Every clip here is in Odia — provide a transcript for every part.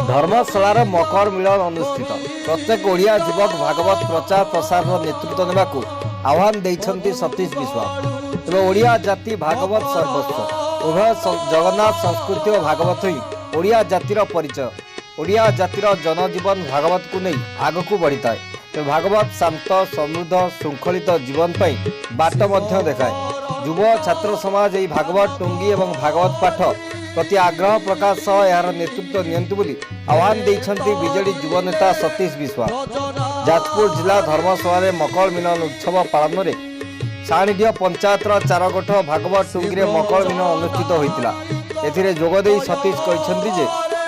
ଧର୍ମଶାଳାର ମକର ମିଳନ ଅନୁଷ୍ଠିତ। ପ୍ରତ୍ୟେକ ଓଡ଼ିଆ ଯୁବକ ଭାଗବତ ପ୍ରଚାର ପ୍ରସାରର ନେତୃତ୍ୱ ନେବାକୁ ଆହ୍ୱାନ ଦେଇଛନ୍ତି ସତୀଶ ବିଶ୍ୱାଳ। ତେବେ ଓଡ଼ିଆ ଜାତି ଭାଗବତ ସର୍ବସ୍ୱ। ଉଭୟ ଜଗନ୍ନାଥ ସଂସ୍କୃତି ଓ ଭାଗବତ ହିଁ ଓଡ଼ିଆ ଜାତିର ପରିଚୟ। ଓଡ଼ିଆ ଜାତିର ଜନଜୀବନ ଭାଗବତକୁ ନେଇ ଆଗକୁ ବଢ଼ିଥାଏ। ତେବେ ଭାଗବତ ଶାନ୍ତ, ସମୃଦ୍ଧ, ଶୃଙ୍ଖଳିତ ଜୀବନ ପାଇଁ ବାଟ ମଧ୍ୟ ଦେଖାଏ। ଯୁବ ଛାତ୍ର ସମାଜ ଏହି ଭାଗବତ ଟୁଙ୍ଗି ଏବଂ ଭାଗବତ ପାଠ ପ୍ରତି ଆଗ୍ରହ ପ୍ରକାଶ ସହ ଏହାର ନେତୃତ୍ୱ ନିଅନ୍ତୁ ବୋଲି ଆହ୍ୱାନ ଦେଇଛନ୍ତି ବିଜେଡି ଯୁବ ନେତା ସତୀଶ ବିଶ୍ୱାଳ। ଯାଜପୁର ଜିଲ୍ଲା ଧର୍ମଶାଳାରେ ମକର ମିଲନ ଉତ୍ସବ ପାଳନରେ ସାଣିଡିହ ପଞ୍ଚାୟତର ଚାରଗୋଠ ଭାଗବତ ଟୁଙ୍ଗିରେ ମକର ମିଲନ ଅନୁଷ୍ଠିତ ହୋଇଥିଲା। ଏଥିରେ ଯୋଗଦେଇ ସତୀଶ କହିଛନ୍ତି ଯେ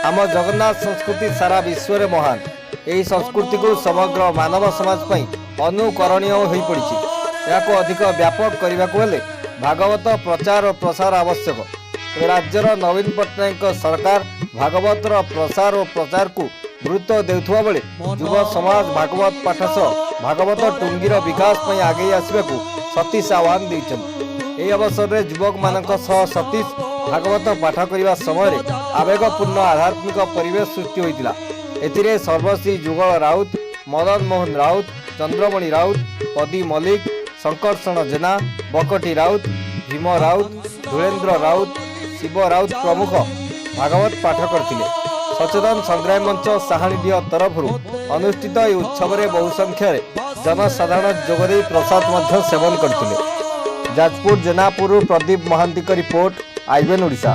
ଆମ ଜଗନ୍ନାଥ ସଂସ୍କୃତି ସାରା ବିଶ୍ୱରେ ମହାନ। ଏହି ସଂସ୍କୃତିକୁ ସମଗ୍ର ମାନବ ସମାଜ ପାଇଁ ଅନୁକରଣୀୟ ହୋଇପଡ଼ିଛି। ଏହାକୁ ଅଧିକ ବ୍ୟାପକ କରିବାକୁ ହେଲେ ଭାଗବତ ପ୍ରଚାର ଓ ପ୍ରସାର ଆବଶ୍ୟକ। ତେବେ ରାଜ୍ୟର ନବୀନ ପଟ୍ଟନାୟକଙ୍କ ସରକାର ଭାଗବତର ପ୍ରସାର ଓ ପ୍ରଚାରକୁ ଗୁରୁତ୍ୱ ଦେଉଥିବା ବେଳେ ଯୁବ ସମାଜ ଭାଗବତ ପାଠ ସହ ଭାଗବତ ଟୁଙ୍ଗିର ବିକାଶ ପାଇଁ ଆଗେଇ ଆସିବାକୁ ସତୀଶ ଆହ୍ୱାନ ଦେଇଛନ୍ତି। ଏହି ଅବସରରେ ଯୁବକମାନଙ୍କ ସହ ସତୀଶ ଭାଗବତ ପାଠ କରିବା ସମୟରେ ଆବେଗପୂର୍ଣ୍ଣ ଆଧ୍ୟାତ୍ମିକ ପରିବେଶ ସୃଷ୍ଟି ହୋଇଥିଲା। ଏଥିରେ ସର୍ବଶ୍ରୀ ଯୁଗଳ ରାଉତ, ମଦନ ମୋହନ ରାଉତ, ଚନ୍ଦ୍ରମଣି ରାଉତ, ପଦି ମଲ୍ଲିକ, ଶଙ୍କର୍ଷଣ ଜେନା, ବକଟି ରାଉତ, ଭୀମ ରାଉତ, ଧୁଳେନ୍ଦ୍ର ରାଉତ, ଶିବ ରାଉତ ପ୍ରମୁଖ ଭାଗବତ ପାଠ କରିଥିଲେ। ସଚେତନ ସଂଗ୍ରାମୀ ମଞ୍ଚ ସାହାଣୀଡିହ ତରଫରୁ ଅନୁଷ୍ଠିତ ଏହି ଉତ୍ସବରେ ବହୁ ସଂଖ୍ୟାରେ ଜନସାଧାରଣ ଯୋଗଦେଇ ପ୍ରସାଦ ମଧ୍ୟ ସେବନ କରିଥିଲେ। ଯାଜପୁର ଜେନାପୁରରୁ ପ୍ରଦୀପ ମହାନ୍ତିଙ୍କ ରିପୋର୍ଟ, ଆଇବିଏନ୍ ଓଡ଼ିଶା।